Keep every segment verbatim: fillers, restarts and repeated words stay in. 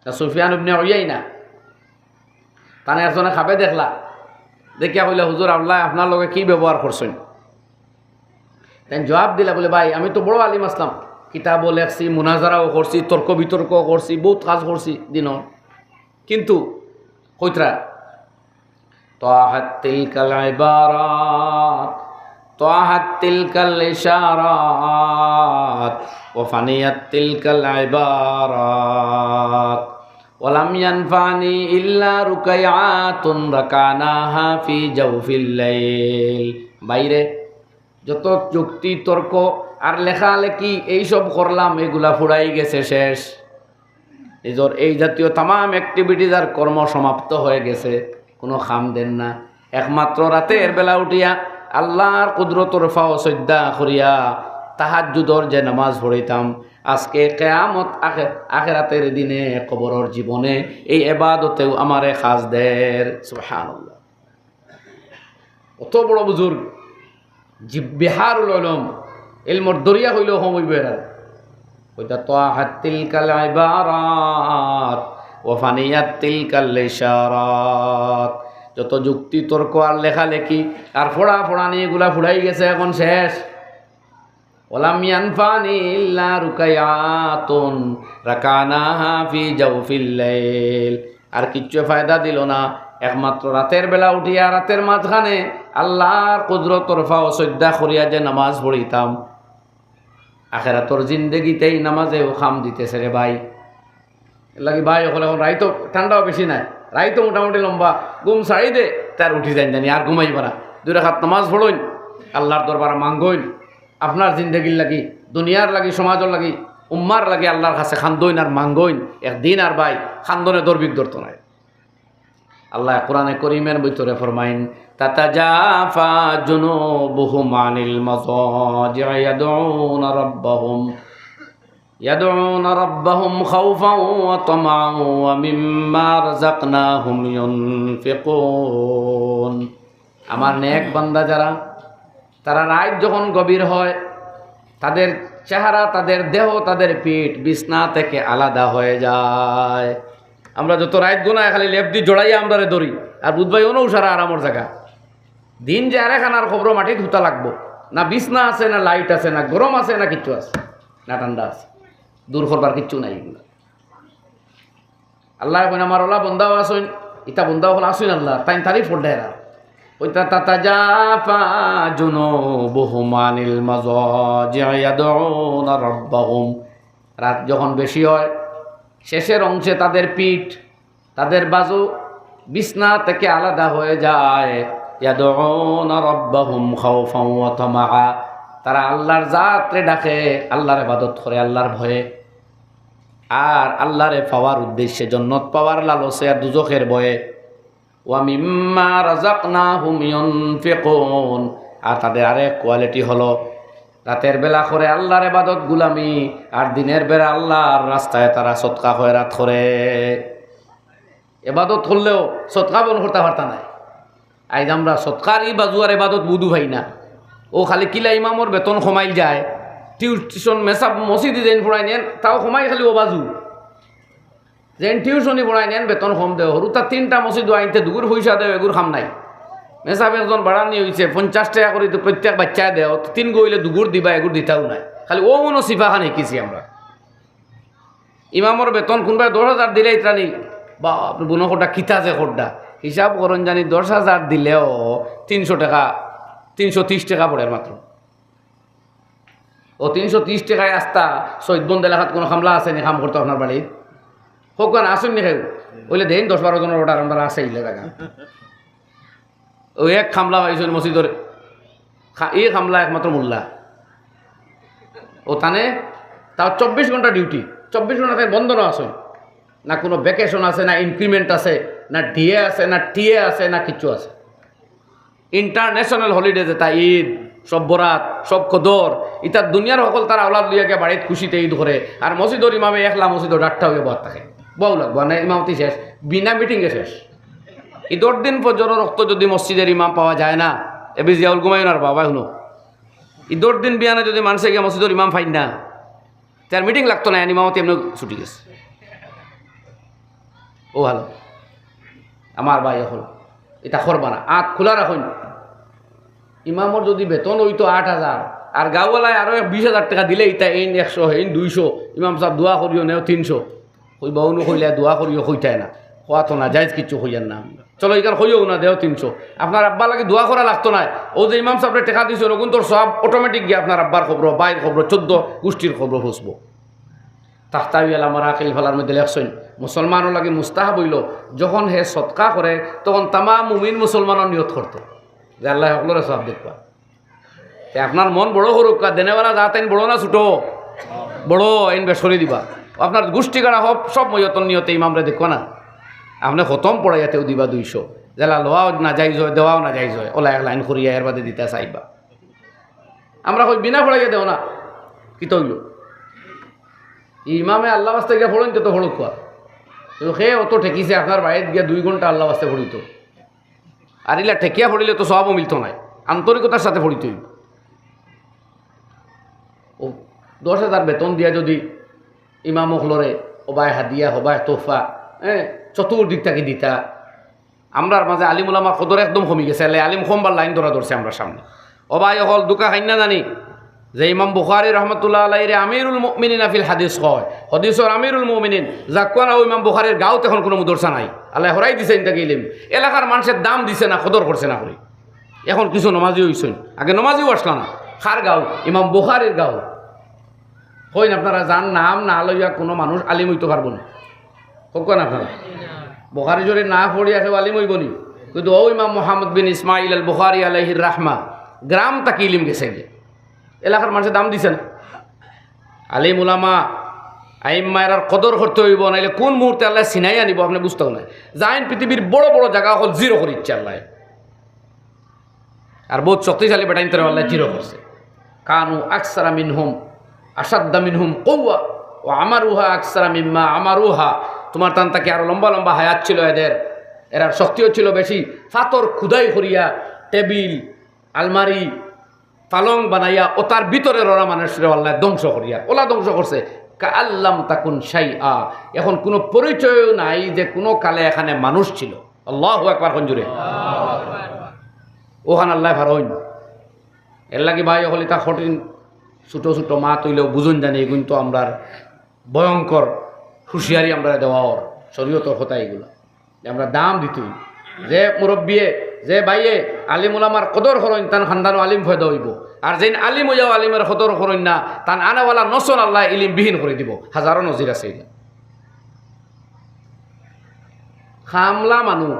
না সুফিয়ান ইবনে উয়াইনা, তানে একজনে খাবে দেখলা, দেখিয়া কইলা, "হুজুর, আল্লায় আপনার লগে কি ব্যবহার করছইন?" তাইন জবাব দিলা বলে, "ভাই, আমি তো বড় আলিম আছলাম, কিতাবও লেখছি, মুনাজারাও করছি, তর্ক বিতর্কও করছি, বউত কাজ করছি দিনর, কিন্তু কইতরা, তাহাত তিলকাল ইবারাত, তাহাত তিলকাল ইশারাত, ওয়া ফানিয়াত তিলকাল ইবারাত, ওয়া লাম ইয়ানফানি ইল্লা রুকাইআতুন রাকানাহা ফি জাওফিল লাইল।" বাইরে যত যুক্তি, তর্ক আর লেখালেখি এইসব করলাম, এগুলা ফুরাই গেছে, শেষ। নিজর এই জাতীয় তামাম activities আর কর্ম সমাপ্ত হয়ে গেছে, কোনো কাম দের না। একমাত্র রাতের বেলা উঠিয়া আল্লার কুদরতর ফাও সইজদা করিয়া তাহাজ্জুদর যে নামাজ পড়িতাম, আজকে কিয়ামত আখে-, আখেরাতের দিনে কবরর জীবনে এই এবাদতেও আমারে কাজ দের। সুবহানাল্লাহ। অত বড় বুজুর্গ, জি, বিহারুল উলুম, ইলমর দরিয়া কইলেও কম অইবো এরার। কইতা, "তাহাত তিলকাল ইবারাত, ওয়া ফানিয়াত তিলকাল ইশারাত।" যত যুক্তি, তর্ক আর লেখালেখি আর ফড়া ফড়ানি, এগুলা ফুরাই গেছে, এখন শেষ। ওয়ালাম ইয়ানফানি ইল্লা রুকাইআতুন রাকানাহা ফি জাওফিল লাইল। আর কিচ্ছু ফায়দা দিল না, একমাত্র রাতের বেলা উঠিয়া রাতের মাঝখানে আল্লার কুদরতর ফাও সইজদা করিয়া যে নামাজ পড়িতাম, আখেরাতর জিন্দেগিতে এই নামাজেও কাম দিতেছে রে ভাই। এর লাগি ভাই, অখন, অখন রাইতো ঠান্ডাও বেশি নাই, রাইতো মোটামুটি লম্বা, ঘুম ছাড়ি দে, তার উঠি যাইন জানি, আর ঘুমাইবা না। দুই রাকাত নামাজ পড়ইন, আল্লার দরবারে মাঙ্গইন, আপনার জিন্দেগির লাগি, দুনিয়ার লাগি, সমাজর লাগি, উম্মার লাগি আল্লার কাছে কান্দইন আর মাঙ্গইন। একদিন আর ভাই কান্দনে দরবিক ধরতো নায়। আল্লায় কোরআনে করিমের ভিতরে ফরমাইন, "তাতাজাফা জুনুবুহুম আনিল মাজাজিই ইয়াদউনা রাব্বাহুম, ইয়াদউনা রাব্বাহুম খাউফাও ওয়া তামাআও ওয়া মিম্মা রাযাকনাহুম ইউনফিকুন।" আমার নেক বান্দা যারা, তারা রাইত যখন গভীর হয়, তাদের চেহারা, তাদের দেহ, তাদের পিঠ বিছনা থেকে আলাদা হয়ে যায়। আমরা যত রাইত গুনায় খালি লেপ দি জড়াইয়া আমরারে ধরি, আর বুধবাই অনো উষারা আরামর জাগা। দিন যে আরেকখানার কবরো মাটিত হুতা লাগবো, না বিছনা আছে, না light আছে, না গরম আছে, না কিচ্ছু আছে, না ঠান্ডা আছে, দূর করবার কিচ্ছু নাই এগুলা। আল্লায় কইন, "আমার ওলা বন্দাও আছইন, ইতা বন্দাও অকল আছইন আল্লার, তাইন তারিফ করলে এরা।" কইতা, "তাতাজাফা জুনুবুহুম আনিল মাজাজিই ইয়াদউনা রাব্বাহুম।" রাত যখন বেশি হয়, শেষের অংশে তাদের পিঠ, তাদের বাজু বিছনা থেকে আলাদা হয়ে যায়। ইয়াদউনা রাব্বাহুম খাউফাও ওয়া তামাআ। তারা আল্লার জাতরে ডাকে, আল্লার ইবাদত করে, আল্লার ভয়ে। আর আল্লারে পাওয়ার উদ্দেশ্যে, জন্নত পাওয়ার লালসে আর দুজখের ভয়ে। "ওয়া মিম্মা রাযাকনাহুম ইউনফিকুন।" আর তাদের আরেক quality হলো, রাতের বেলা করে আল্লার ইবাদত গুলামি, আর দিনের বেলা আল্লার রাস্তায় তারা সদকা খয়রাত করে। ইবাদত করলেও সদকা বন্ধ করতা পারতা নায়। আইজ আমরা সদকার ই বাজু আর ইবাদত বুধু পাই না। অউ খালি কিলা ইমামর বেতন কমাইল যায়, টিউশন মেসাব মসজিদি যেইন পড়াইন, তাও কমাই খালি অউ বাজু। যেইন টিউশনি পড়াইন, বেতন কম দেও, হুরুতা তিনটা মসজিদো আইনতে দুগুর পয়সা দেও, এগুর কাম নাই। মেসাব একজন বাড়ানি অইছে, পঞ্চাশ টেকা করি তো প্রত্যেক বাইচ্চায় দেও, তিনগু অইলে দুগুর দিবা, এগুর দিতাউ নায়। খালি অউ মনো সিফাখান হিকিছি আমরা। ইমামর বেতন কুনবায় দশ হাজার দিলে ইতরানি, বাপরে, বুনো খোটা কিতা যে খোটা। হিসাব করইন জানি দশ হাজার দিলেও তিনশো টেকা, তিনশো তিরিশ টেকা পড়ের মাত্র। অউ তিনশো তিরিশ টেকায় আস্তা সৈয়দ বন্দ এলাকাত কুনু কামলা আছে নি কাম করতো আপনার বাড়িত? কউক্কা না, আছইন নি কেউ? অইলে দেইন দশ বারো জনর order আমরার আছে ইলা জাগা। অউ এক কামলা পাইছইন মসজিদর, খা-, ই কামলা একমাত্র মোল্লা। অউ তানে, তাও চব্বিশ ঘন্টা duty, চব্বিশ ঘন্টা তাইন বন্ধ না আছইন। না কুনু vacation আছে, না increment আছে, না ডিএ আছে, না টিএ আছে, না কিচ্ছু আছে। International holiday যেতা, ঈদ, শব বরাত, শব কদর, ইতা দুনিয়ার হকলতার আওলাদ লইয়া গিয়া বাড়িত খুশিতে ঈদ করে, আর মসজিদর ইমামে একলা মসজিদো ডাট্টা অইয়া বওয়াত থাকে। বওয়া লাগবো, মানে ইমামতি শেষ, বিনা meeting-এ শেষ। ঈদর দিন ফজরর অক্ত যুদি মসজিদর ইমাম পাওয়া যায় না, এবি জিয়াউল ঘুমাইও না রে বাবা, হুনো। ঈদর দিন বিয়ানে যুদি মানষে গিয়া মসজিদর ইমাম পাইন না, তে আর meeting লাগতো নায়, ইমামতি এমনেউ ছুটি গেছে। ও ভালো, আমার ভাই অকল, ইতা করবা না, আত খোলা রাখইন। ইমামর যুদি বেতন অইতো আট হাজার, আর গাঁওআলায় আরো এক বিশ হাজার টেকা দিলে, ইতা এইন একশো, এইন দুইশো, ইমাম সাব দোয়া করিও নেও তিনশো, কইবা অনো কইলে দোয়া করিও কইতায় না, কওয়া তো নাজাইজ, কিচ্ছু কইয়ার না। চলো, ইখান কইও না, দেও তিনশো। আপনার আব্বার লাগি দোয়া করা লাগতো নায়। অউ যে ইমাম সাবরে টেকা দিছইন, অগুনতর সওয়াব automatic গিয়া আপনার আব্বার কবরো, ভাইর কবরো, চৌদ্দ গুষ্টির কবরো পৌঁছবো। তাহতাবি আলা মারাকিল ফালার মধ্যে লেখছইন, মুসলমানর লাগি মুস্তাহাব অইলো, যখন হে সদকা করে, তখন তামাম মুমিন মুসলমানর নিয়ত করতে, যে আল্লায় হকলরে সওয়াব দেখবা। তে আপনার মন বড় করউক্কা, দেনেওয়ালা জাত এইন বড় না ছোট? বড়, এইন বেশ করি দিবা। আপনার গুষ্টি গাড়া হব, সব মইয়তর নিয়তে ইমামরে দেখবা না। আপনে খতম পড়াইয়া তেউ দিবা দুইশো। যেলা লওয়াও নাজাইজ অয়, দেওয়াও নাজাইজ অয়। অলা এক লাইন করিয়া এর বাদে দিতা চাইবা। আমরা কই, বিনা পড়াইয়া দেও না। কিতা অইলো? ইমামে আল্লার ওয়াস্তে গিয়া পড়ইন, তে তো পড়উক্কা। কিন্তু হে অত ঠেকিছে, আপনার বাড়িত গিয়া দুই ঘন্টা আল্লার ওয়াস্তে পড়িতো। আর ইলা ঠেকিয়া পড়িলে তো সওয়াবও মিলতো নায়, আন্তরিকতার সাথে পড়িতে অইবো। ও দশ হাজার বেতন দিয়া যুদি ইমাম অকলরে হবায় হাদিয়া, হবায় তোহফা, হ্যাঁ, চতুর্দিক থাকি দিতা, আমরার মাঝে আলিম উলামার কদর একদম কমি গেছে। এলে আলিম কমবার লাইন ধরা ধরছে আমরার সামনে। ও ভাই অকল, দুকা খাইন না জানি যে ইমাম বুখারী রহমতুল্লাহ আলাইহিরে আমিরুল মুমিনিন ফিল হাদিস কয়, হাদিসর আমিরুল মুমিনিন, যাউক্কা না অউ ইমাম বুখারীর গাঁওত এখন কুনু মুদরসা নাই। আল্লায় হরাই দিছে ইন থাকি ইলিম। এলাকার মানষে দাম দিছে না, কদর করছে না করি। এখন কিছু নমাজি অইছইন, আগে নমাজিও আছলা না। কার গাঁও? ইমাম বুখারীর গাঁও। কইন আপনারা, যার নাম না লইয়া কুনু মানুষ আলিম অইতো পারবো না। কউক্কা না আপনারা? বুখারী শরীফ না পড়িয়া কেউ আলিম অইবো নি? কিন্তু অউ ইমাম মুহাম্মদ বিন ইসমাইল আল বুখারী আলাইহির রাহমা, গ্রাম থাকি ইলিম গেছে গিয়া। এলাকার মানষে দাম দিছে না। আলিম উলামা, আইম্মা, এরার কদর করতে অইবো, নাইলে কুন মুহূর্তে আল্লায় ছিনাইয়া নিবো, আপনে বুঝতাউ নায়। যাইন পৃথিবীর বড় বড় জাগা অকল জিরো করি দিছে আল্লায়। আর বউত শক্তিশালী বেটাইন্তরে আল্লায় জিরো করছে। কানু আকসারা মিনহুম, আশাদ্দা মিনহুম কুওয়া, ওয়া আমারুহা আকসারা মিম্মা আমারুহা। তুমার তান থাকি আরো লম্বা লম্বা হায়াত ছিল এদের, এরার শক্তিও ছিল বেশি। ফাতর খুদাই করিয়া টেবিল, আলমারি, পালং বানাইয়া অতার ভিতরে রওরা মানুষরে আল্লায় ধ্বংস করিয়া, অলা ধ্বংস করছে। কাআল্লাম তাকুন শাইআ, এখন কুনু পরিচয়ও নাই যে কুনু কালে এখানে মানুষ ছিল। আল্লাহু আকবার, কইন জুরে। অখান আল্লায় পারইন। এরলাগি ভাই অকল, ইতা কঠিন, ছোট ছোট মাত অইলেও বুঝইন জানি, ইগুইন তো আমরার ভয়ঙ্কর হুঁশিয়ারি আমরারে দেওয়া অর, শরীয়তর কথা ইগুলা। যে আমরা দাম দিতে অইবো। যে মুরব্বিয়ে, যে ভাইয়ে আলিম উলামার কদর করইন, তান খান্দানো আলিম পয়দা অইবো। আর যেইন আলিম অইয়াও আলিমর কদর করইন না, তান আনাওয়ালা নসল আল্লায় ইলিম বিহীন করি দিবো। হাজারো নজির আছে ইলা। কামলা মানুষ,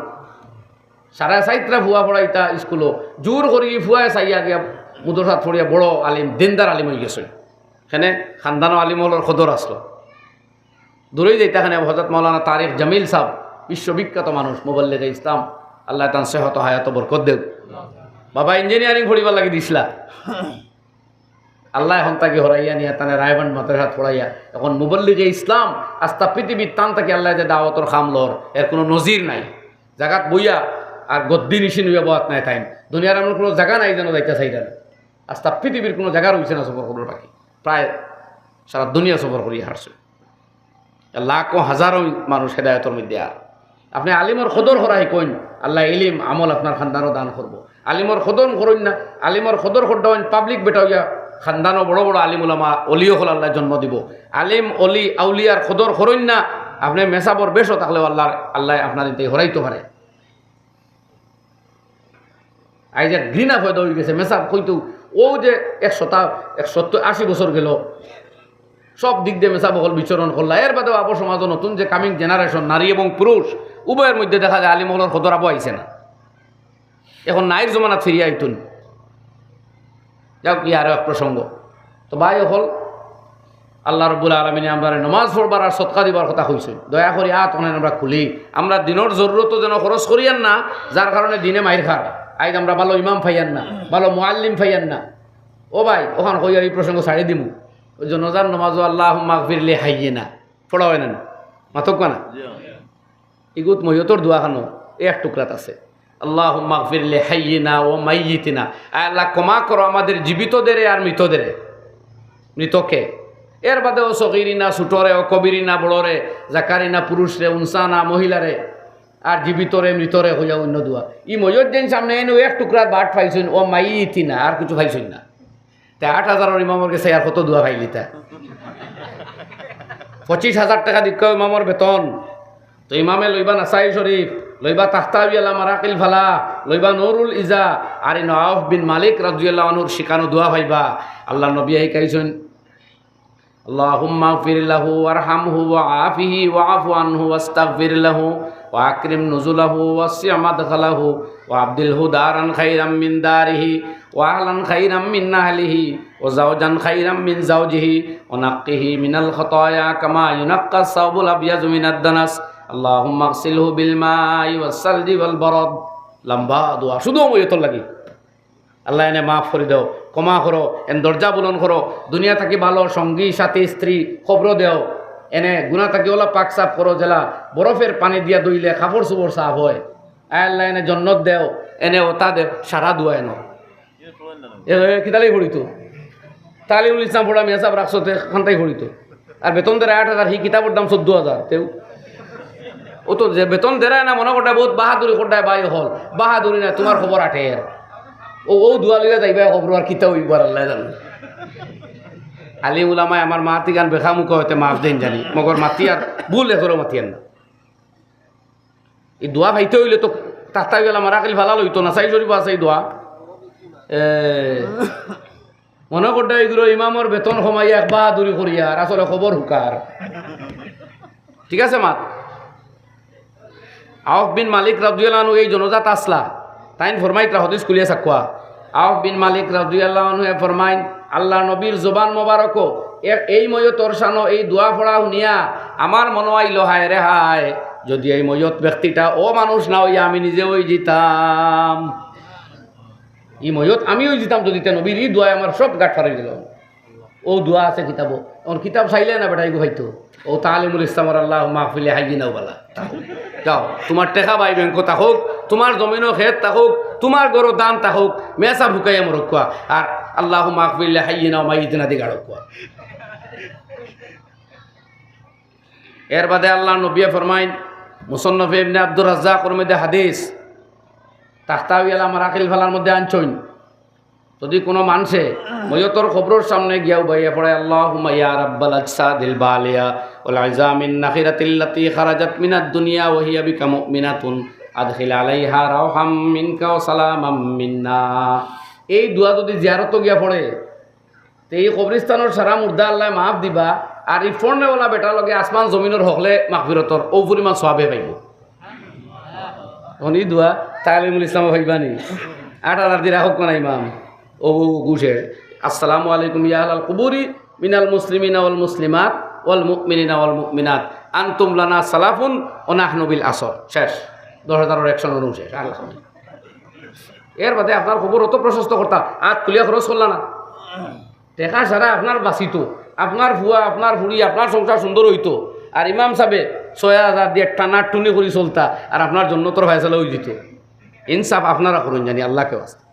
সাড়ে চাইরটা ফুয়া পড়াইতা স্কুলো, জোর করি ফুয়ায় চাইয়া গিয়া মুদরসাত পড়িয়া বড় আলিম, দিনদার আলিম অইগেছে। কেনে? খান্দানো আলিম অকলর কদর আছলো। দূরেই যাইতা কেনে, হজরত মাওলানা তারিক জামিল সাব, বিশ্ববিখ্যাত মানুষ, মুবল্লিগে ইসলাম, আল্লায় তান সেহত হায়াতো বরকত দেউক। বাবা ইঞ্জিনিয়ারিং পড়িবার লাগি দিছলা, আল্লায় অখন থাকি হরাইয়া নিয়া তানে রায়বান্দ মাদ্রাসাত পড়াইয়া, অখন মুবল্লিগে ইসলাম, আস্তা পৃথিবীত তান থাকি আল্লায় যে দাওয়াতর কাম লর, এর কুনু নজির নাই। জাগাত বইয়া আর গদ্দি নিশিন অইয়া বওয়াত নায় তাইন। দুনিয়ার এমন কুনু জাগা নাই যেন যাইতা চাইরা না। আস্তা পৃথিবীর কুনু জাগা রইছে না সফর করবার বাকি। প্রায় সারা দুনিয়া সফর করিয়া হারছে। লাখো হাজারো মানুষ হেদায়তর মধ্যে। আর আপনে আলিমর কদর করা হিকইন, আল্লায় ইলিম, আমল আপনার খান্দানো দান করবো। আলিমর কদর করইন না, আলিমর কদর করডা অইন পাবলিক বেটা অইয়া খান্দানো বড় বড় আলিম উলামা, অলি অকল আল্লায় জন্ম দিবো। আলিম, অলি, আউলিয়ার কদর করইন না, আপনে মেসাবর বেশো থাকলেও আল্লায়, আল্লায় আপনার ইনতে হরাইতো পারে। আইজ এক ঘৃণা পয়দা অইগেছে, মেসাব কইতো, অউ যে একশো তা, একশো তো আশি বছর গেলো, সব দিক দিয়া মেসাব অকল বিচরণ করলা। এর বাদেও আবো সমাজো নতুন যে coming generation, নারী এবং পুরুষ উভয়ের মধ্যে দেখা যায় আলিম অকলর কদর আবো আইছে না। অখন নাইর জমানাত ফিরিয়া আইতো নি। যাউক, ই আরো এক প্রসঙ্গ। তো ভাই অকল, আল্লাহ রব্বুল আলামিনে আমরারে নমাজ পড়বার আর সদকা দিবার কথা কইছইন। দয়া করি আত অখান আমরা খুলি। আমরা দিনর জরুরতো যেন খরচ করিয়ার না, যার কারণে দিনে মাইর খার। আইজ আমরা ভালো ইমাম পাইয়ার না, ভালো মুআল্লিম পাইয়ার না। ও ভাই, অখান কইয়া ই প্রসঙ্গ ছাড়ি দিমু। অউ জনাজার নমাজো আল্লাহুম্মা গফির লি হাইয়িনা পড়া অয় না নি? মাতউক্কা না? ইগুত মইয়তর দোয়া খানো এক টুকরাত আছে, আল্লাহুম্মা গফির লি হাইয়িনা ওয়া মাইয়িতিনা। আয় আল্লাহ, ক্ষমা করো আমাদের জীবিতদেরে আর মৃতদেরে। মৃতকে, এর বাদেও সগিরিনা ছুটরে, ও কবিরিনা বড়রে, জাকারিনা পুরুষরে, উনসানা মহিলারে, আর জীবিতরে মৃতরে কইয়া অইন্য দোয়া। ই মইয়ত যেইন সামনে আইন, ও এক টুকরা বাট পাইছইন, ও মাইতিনা, আর কিছু পাইছইন না। তে আট হাজারর ইমামর গেছে আর কত দোয়া পাইলিতা? পঁচিশ হাজার টেকা দিক্কা ইমামর বেতন। তো ইমামে লইবা নাসাই শরীফ, লইবা তাহতাবি আলা মারাকিল ফালা, লইবা নুরুল ইজা, আর ইনো আউফ বিন মালিক রাদিয়াল্লাহু আনহুর শিখানো দোয়া পাইবা। আল্লাহর নবী শিখাইছইন, اللهم اغفر له وارحمه وعافه واعف عنه واستغفر له وأكرم نزله ووسع مدخله وأبدله دارا خيرا من داره وأهلا خيرا من أهله وزوجا خيرا من زوجه ونقه من الخطايا كما ينقى الثوب الأبيض من الدنس. اللهم اغسله بالماء والثلج والبرد. লম্বা দোয়া, শুধু মইয়তর লাগি। আল্লাহ, এনে মাফ করি দেও, ক্ষমা করো, এন দরজা বুলন্দ করো, দুনিয়া থাকি ভালো সঙ্গী, সাথী, স্ত্রী, কবরো দেও, এনে গুনা থাকি ওলা পাক সাফ করো, যেলা বরফের পানি দিয়া ধুইলে কাপড় চোপড় সাফ হয়। আয় আল্লাহ, এনে জন্নত দেও, এনে ওতা দেও, সারা দোয়া এনো। এ, এ, কিতালাই পড়িতো? তালিমুল ইসলাম পড়া মিয়া সাহেব রাখছো, তে খান্তাই পড়িতো। আর বেতন দেরা আট হাজার, হি কিতাবর দাম চোদ্দ হাজার, তেউ। ও তো যে বেতন দেরা না, মনো করতায় বহুত বাহাদুরি করতায় ভাই অকল। বাহাদুরি না, তুমার খবর আটের। ও, ও দোয়া লইয়া যাইবা খবর, আর কিতা অইবো আর আল্লায় জানে। আলিম উলামায় আমার মাতিগান বেখামুখা অইতে মাফ দেইন জানি, মগর মাতিয়ার, ভুল এ ধরো মাতিয়ার না। ই দোয়া পাইতে অইলে তো তাহতাবি আলা মারাকিল ফালা লইতো, নাসাই শরীফো আছে ই দোয়া। এ, মনো করতায় ইগুরে ইমামর বেতন কমাইয়া এক বাহাদুরি করিয়ার, আসলে খবর হুকার। ঠিক আছে মাত? আউফ বিন মালিক রাদিয়াল্লাহু আনহু এই জনাজাত আছলা, তাইন ফরমাইতরা, হাদিস খুলিয়া চাউক্কা। আউফ বিন মালিক রাদিয়াল্লাহু আনহুয়ে ফরমাইন, আল্লাহর নবীর জবান মোবারকো এ-, এই মইয়তর শানো এই দোয়া পড়া হুনিয়া আমার মনো আইলো, হায় রে হায়, যুদি এই মইয়ত ব্যক্তিটা অউ মানুষ না অইয়া আমি নিজে অইযিতাম। ই মইয়ত আমি অইযিতাম যুদি, তে নবীর ই দোয়ায় আমার সব গাট ফারাই দিলো। অউ দোয়া আছে কিতাবো। অখন কিতাব চাইলে না বেটা, ইগু পাইতো। অউ তালিমুল ইসলামর আল্লাহুম্মা আগফির লি হাইয়িনা ওয়া বালা। যাও, তুমার টেকা ভাই ব্যাংকো থাকউক, তুমার জমিনো খেত থাকউক, তুমার ঘরো ধান থাকউক, মেসা ফুকাইয়া মরউক্কা। আর আল্লাহুম্মা আগফির লি হাইয়িনা ওয়া মাইয়িতিনা দি গাড়উক্কা। এর বাদে আল্লাহর নবীয়ে ফরমাইন, মুসন্নফে ইবনে আব্দুর রাজ্জাকর মধ্যে হাদিস, তাহতাবি আলা মারাকিল ফালার মধ্যে আনছইন, যুদি কুনু মানষে মইয়তর কবরর সামনে গিয়া উবাইয়া পড়ে, আল্লাহুম্মা ইয়া রাব্বাল আজসাদিল বালিয়া ওয়াল ইজামিন নাখিরাতিল্লাতি খারাজাত মিনাদ দুনিয়া ওয়া হিয়া বিকা মুমিনাতুন, আদখিল আলাইহা রাওহাম মিনকা ওয়া সালামাম মিন্না। এই দোয়া যুদি জিয়ারতো গিয়া পড়ে, তে ই কবরিস্তানর সারা মুর্দা আল্লায় মাফ দিবা, আর ই ফড়নেওয়ালা বেটার লগে আসমান জমিনর হকলে মাগফিরতর অউ পরিমাণ সওয়াবে পাইবো। অখন ই দোয়া তালিমুল ইসলামো পাইবা নি? আট হাজার দি রাখউক্কা না ইমাম। অউ ঘুষে, আসসালামু আলাইকুম ইয়া আহলাল কুবুরি মিনাল মুসলিমিনা ওয়াল মুসলিমাত ওয়াল মুমিনিনা ওয়াল মুমিনাত, আনতুম লানা সালাফুন ওয়া নাহনু বিল আসর। শেষ। দশ হাজারর একশো নুরু শেষ। আলহামদুলিল্লাহ। এর বাদে আপনার কবর অত প্রশস্ত করতা, আত খুলিয়া খরচ করলা না। টেকা সারা আপনার বাঁচিতো, আপনার ফুয়া, আপনার ফুড়ি, আপনার সংসার সুন্দর অইতো। আর ইমাম সাবে ছয় হাজার দিয়া টানাটুনি করি চলতা, আর আপনার জন্নতর ফয়সালা অইযিতো। ইনসাফ আপনারা করইন জানি, আল্লাহকে ওয়াস্তে।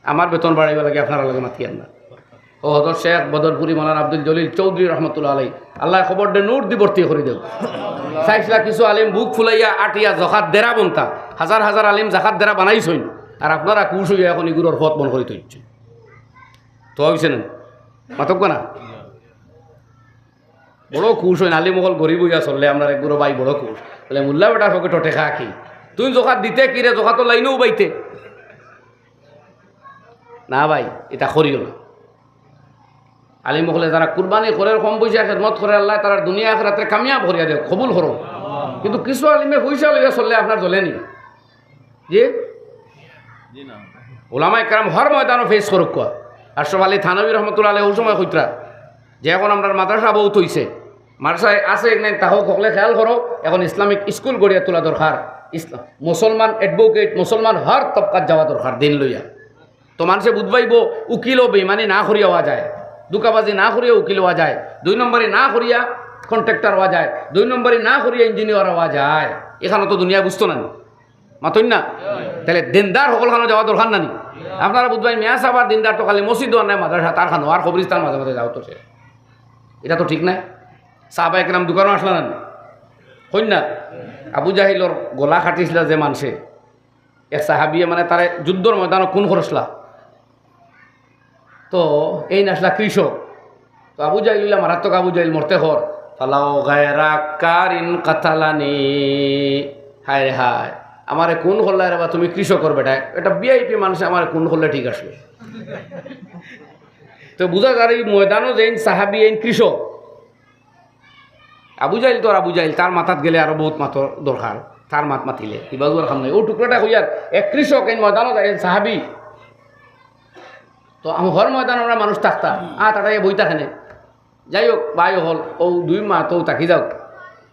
আমার বেতন বাড়াইবার লাগি আপনারার লগে মাতিয়ার না। অউ হজরত শেখ বদরপুরি মৌলানা আব্দুল জলিল চৌধুরী রহমতুল্লাহ আলাই, আল্লায় কবররে নূর দি ভর্তি করি দেউক। চাইছলা কিছু আলিম বুক ফুলাইয়া আটিয়া জকাত দেরা বনতা, হাজার হাজার আলিম জকাত দেরা বানাইছইন, আর আপনারা খুশ অইয়া অখন ইগুরর পথ বন্ধ করি থইছইন। তো অইছে না? মাতউক্কা না? বড় খুশ অইন, আলিম অকল গরিব অইয়া চললে আমরার এগুর ভাই বড় খুশ। বলে, "মুল্লা বেটার পকেটো টেকা কি? তুইন জকাত দিতে কিরে, জকাতর লাইনো উবাইতে?" না ভাই, ইতা করিও না। আলিম অকলে যারা কুরবানি করের, কম পয়সায় খেদমত করের, আল্লায় তারার দুনিয়া আখিরাতরে কামিয়াব করিয়া দেউক, কবুল করউক। কিন্তু কিছু আলিমে পয়সা লইয়া চললে আপনার জ্বলে নি। জি? জি না। উলামায়ে কেরাম হর ময়দানো ফেস করউক্কা। আশরাফ আলী থানভী রহমতুল্লাহ আলাইহি অউ সময় কইতরা যে অখন আমরার মাদ্রাসা বউত অইছে, মাদ্রাসায় আছে নাই তাহউক, হকলে খেয়াল করো, অখন ইসলামিক স্কুল গড়িয়া তুলা দরকার। ইসলাম, মুসলমান advocate, মুসলমান হর তবকাত যাওয়া দরকার দিন লইয়া। তো মানষে বুঝ পাইবো, উকিলও বেইমানি না করিয়া অওয়া যায়, ধুকাবাজি না করিয়া উকিল অওয়া যায়, দুই নম্বরি না করিয়া কন্ট্রাক্টর অওয়া যায়, দুই নম্বরি না করিয়া ইঞ্জিনিয়ার অওয়া যায়। ইখানো তো দুনিয়ায় বুঝতো না নি। মাতইন না? তাইলে দিনদার হকল খানো যাওয়া দরকার না নি? আপনারা বুঝবেন, মিয়া সাহেব আর দিনদার তো খালি মসজিদও আর নাই, মাদ্রাসা তার খানো আর কবরিস্তান মাঝে মাঝে যাও তো সে। ইটা তো ঠিক নায়। সাহাবা একরাম দোকানো আসলা না নি? কইন না? আবু জাহিলর গলা কাটিছিলা যে মানষে, এক সাহাবিয়ে মানে তারে যুদ্ধর ময়দানো খুন করছিলা। তো এইন আসলা কৃষক। তো আবু জাহিল অইলা মারাত্মক আবু জাহিল, মরতে কর। ফালাও গায়রা কারিন কাতালানি। হায় রে হায়, আমারে খুন করলায় রে বা তুমি কৃষকর বেটায়। একটা ভিআইপি মানষে আমারে খুন করলে ঠিক আছিল। তো বুঝা যার এই ময়দানো যেইন সাহাবি এইন কৃষক। আবু জাহিল তো আর আবু জাহিল, তার মাথাত গেলে আরো বহুত মাতর দরকার। তার মাত মাতিলে ইবাজুয়ার খাম নাই। ও টুকরাটা কইয়ার এক কৃষক এইন ময়দানো যাইন সাহাবি। তো আম-, হর ময়দান আমরা মানুষ থাকতা, আত আটাইয়া বই থাকে নে। যাই হোক, ভাই হকল, ও দুই মা তো থাকি যাও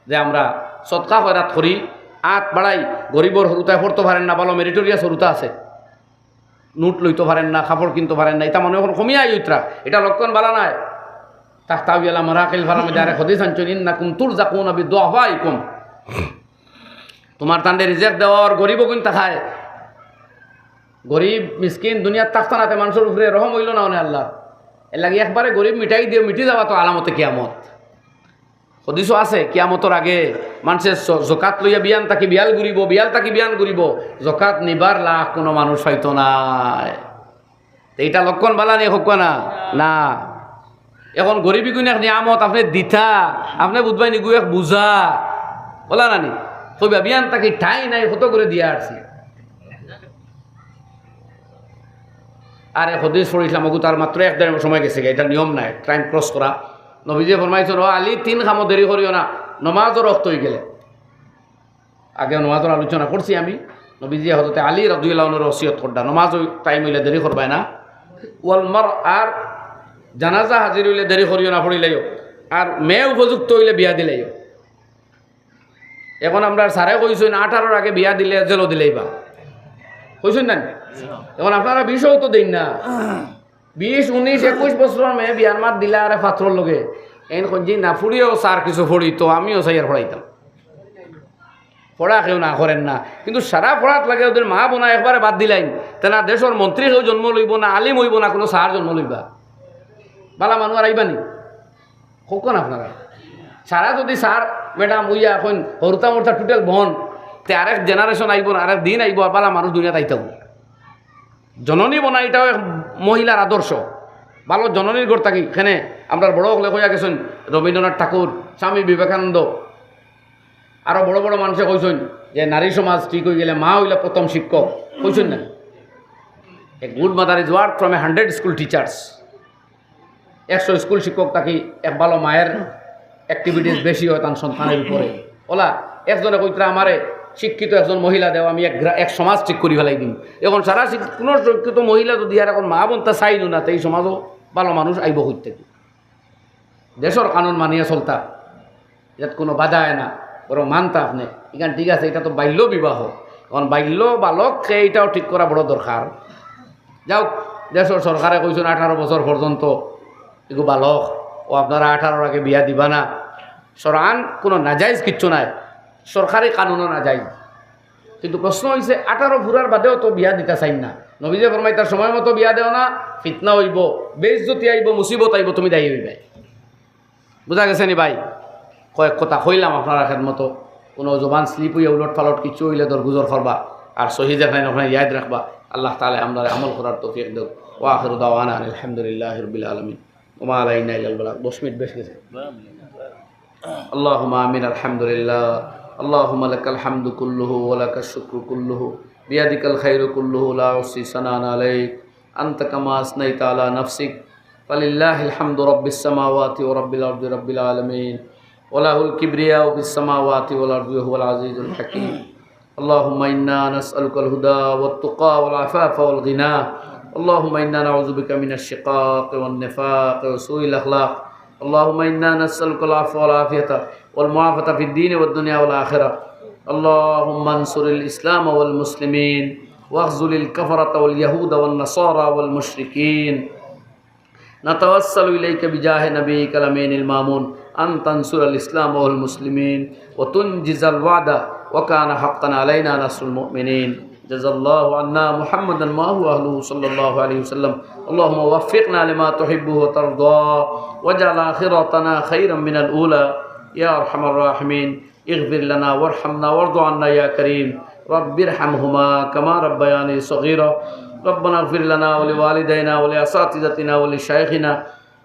যে আমরা সদকা খয়রাত করি, আত বাড়াই, গরিবর হুরুতায় পড়তো পারেন না, ভালো মেরিটোরিয়াস হুরুতা আছে, নোট লইতো পারেন না, কাপড় কিনতো পারেন না, ইতা মনে অখন কমিয়া আইতরা, ইটা লক্ষণ বালা নায়। তাহতাউ ইয়ালা মারাকিল ফারামে যারে হাদিস আনছইন, "ইন্নাকুম তুরজাকুনা বিদুআফাইকুম।" তোমার তানরে রিজেক দেওয়ার গরিব অগুইন থাকায়। গরিব, মিসকিন, দুনিয়াত থাকতা নাতে মানষর উপরে রহম অইলো না অনে আল্লাহ। এর লাগি একবারে গরিব মিটাই দিও, মিটি যাওয়া তো আলামতে কিয়ামত। হাদিসও আছে, কিয়ামতর আগে মানষে জ-, জকাত লইয়া বিয়ান থাকি বিয়াল ঘুরিব, বিয়াল থাকি বিয়ান ঘুরিব, জকাত নিবার লাখ কোনো মানুষ পাইতো নায়। তে ইটা লক্ষণ বালা নি, কউক্কা না? না। এখন গরিব ইগুইন এক নিয়ামত, আপনে দিতা, আপনে বুঝবায় নি, ইগু এক বুঝা। অলা না নি? কইবা, বিয়ান থাকি ঠাই নাই, কত করি দিয়া আরছি। আর এক হাদিস পড়ছিলাম, অগু তার মাত্র এক দেড় সময় গেছে গি, ইটা নিয়ম নায়, টাইম ক্রস করা। নবীজিয়ে ফরমাইছইন, "ও আলী, তিন কামো দেরি করিও না, নমাজর অক্ত অইগেলে।" আগে নমাজর আলোচনা করছি আমি। নবীজিয়ে হযরতে আলী রাদিয়াল্লাহু আনহুরে ওসিয়ত কররা, নমাজর টাইম অইলে দেরি করবায় না। ওয়াল মার, আর জানাজা হাজির অইলে দেরি করিও না, পড়িলাইও। আর মেয়ে উপযুক্ত অইলে বিয়া দিলাইও। এখন আমরার স্যারে কইছইন, আঠারোর আগে বিয়া দিলে জেলো দিলাইবা। কইছইন না নি? এখন আপনারা বিশও তো দেইন না। বিশ, উনিশ, একুশ বছরর মেয়ে বিয়ার মাত দিলা আরে পাত্রর লগে। এইন কইন যে না, ফুড়িও স্যার কিছু পড়িতো, আমিও চাইয়ার পড়াইতাম। পড়া কেউ না করের না, কিন্তু সারা পড়াত লাগে ওদের মা বোনা একবারে বাদ দিলাইন। তে না দেশর মন্ত্রী কেউ জন্ম লইবো, না আলিম অইবো, না কোনো স্যার জন্ম লইবা। বালা মানুষ আর আইবা নি? কউক্কা না আপনারা। সারা যদি স্যার, ম্যাডাম অইয়া এখন হরুতা মরুতা টোটাল বন, তে আরেক জেনারেশন আইবো না, আরেক দিন আইবো, আর বালা মানুষ দুনিয়াত আইতাম। জননী বনা ইটাও এক মহিলার আদর্শ। ভালো জননীর ঘর থাকি, এখানে আমরার বড় অকলে কইয়া গেছইন, রবীন্দ্রনাথ ঠাকুর, স্বামী বিবেকানন্দ, আরো বড় বড় মানষে কইছইন যে নারী সমাজ ঠিক অইগেলে মা অইলা প্রথম শিক্ষক, কইছইন না? A good mother is worth from a hundred school teachers। একশো স্কুল শিক্ষক থাকি এক ভালো মায়ের অ্যাক্টিভিটিস বেশি অয় তান সন্তানের উপরে। অলা একজনে কইতরা, "আমারে শিক্ষিত একজন মহিলা দেও, আমি এক গ্রা-, এক সমাজ ঠিক করি ফালাই দিমু।" এখন সারা শিক-, কোনো শিক্ষিত মহিলা যদি আর এখন মা বনতা চাইলো না, তে এই সমাজও ভালো মানুষ আইবো কই থাকি? দেশর কানুন মানিয়া চলতা, ইটাত কোনো বাধা আয় না, বরং মানতা আপনে। ইখান ঠিক আছে, ইটা তো বাল্য বিবাহ। এখন বাল্য বালককে ইটাও ঠিক করা বড় দরকার। যাউক, দেশর সরকারে কইছইন আঠারো বছর পর্যন্ত ইগু বালক, ও আপনারা আঠারোর আগে বিয়া দিবা না। শরআন কোনো নাজাইজ কিচ্ছু নাই, সরকারি কানুনও নাজাইজ। কিন্তু প্রশ্ন অইছে, আঠারো ফুরার বাদেও তো বিয়া দিতা চাইন না। নবীজিয়ে ফরমাইতা সময় মতো বিয়া দেও না, ফিতনা অইবো, বেইজ্জতি আইবো, মুসিবত আইবো, তুমি দায়ী অইবায়। বুঝা গেছে নি ভাই? কয়েক কথা কইলাম আপনারার খেদমতো। কোনো জবান স্লিপ অইয়া উলট পালট কিছু অইলে দরগুজর করবা, আর সহি যেখানে ওখানে ইয়াদ রাখবা। আল্লাহ তাআলা আমরারে আমল করার তৌফিক দেউক। ওয়া আখিরু দাওয়ানা আলহামদুলিল্লাহি রাব্বিল আলামিন। ওয়া মা আলাইনা ইল্লাল বালাগ। দশ মিনিট বেশ গেছে। اللهم آمين، الحمد لله. اللهم لك الحمد كله ولك الشكر كله، بيدك الخير كله، لا أحصي ثناء عليك، أنت كما أثنيت على نفسك، فلله الحمد رب السماوات ورب الأرض رب العالمين، وله الكبرياء في السماوات والأرض وهو العزيز الحكيم. اللهم إنا نسألك الهدى والتقى والعفاف والغنى. اللهم إنا نعوذ بك من الشقاق والنفاق وسوء الأخلاق. اللهم إنا نسألك العفو والعافية والمعافاة في الدين والدنيا والآخرة. اللهم انصر الإسلام والمسلمين واخذل الكفرة واليهود والنصارى والمشركين. نتوسل إليك بجاه نبيك الأمين المامون أن تنصر الإسلام والمسلمين وتنجز الوعد وكان حقا علينا نصر المؤمنين. جزى الله عنا محمدا ما هو أهله صلى الله عليه وسلم. اللهم وفقنا لما تحبه وترضى، واجعل آخرتنا خيرا من الأولى. يا أرحم الراحمين، اغفر لنا وارحمنا وارض عنا يا كريم. رب ارحمهما كما ربياني صغيرا. ربنا اغفر لنا ولوالدينا ولأساتذتنا ولشيخنا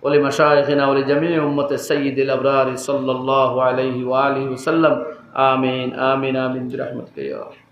ولمشايخنا ولجميع أمة السيد الأبرار صلى الله عليه وآله وسلم. آمين، آمين، آمين برحمتك يا أرحم.